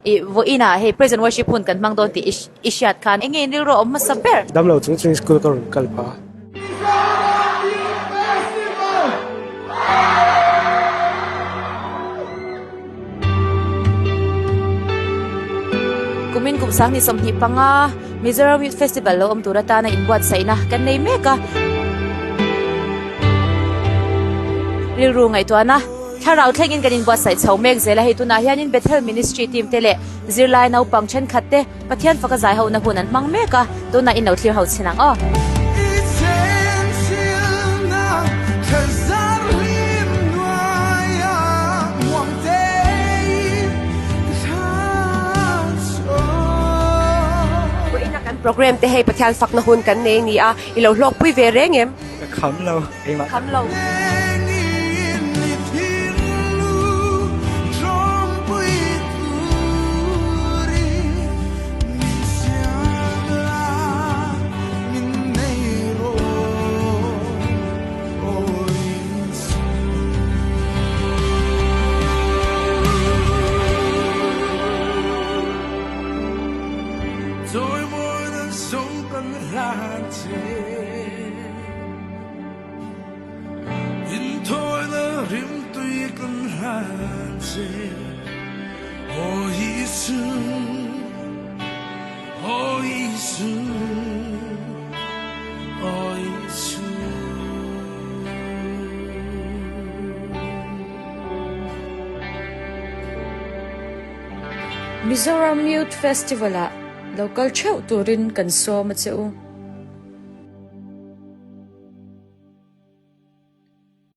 I vawiinah hei Praise and Worship hun kan hmang dawn tih i hriat khan enge in rilru a awm hmasa ber? Damlo chung chungin school ka rawn kal pah a. Kumin kum 2025 Mizoram Youth Festival lo awm tur atana inbuatsaihna kan nei mek a. Rilru ngaihtuahna. Thlarau thlengin kan inbuatsaih chho mek zel a, hei tunah hianin Bethel Ministry team te leh zirlai naupang thenkhat te Pathian faka zai hona hun an hmang mek a, tunah in lo thlir ho chhin ang aw. Program te hei Pathian fakna hun kan nei ni a, i lo hlawkpui ve reng em? Ka kham lo. Engmah. Kham lo. Mizoram Youth Festival-ah lo kal theuh turin kan sawm a che u.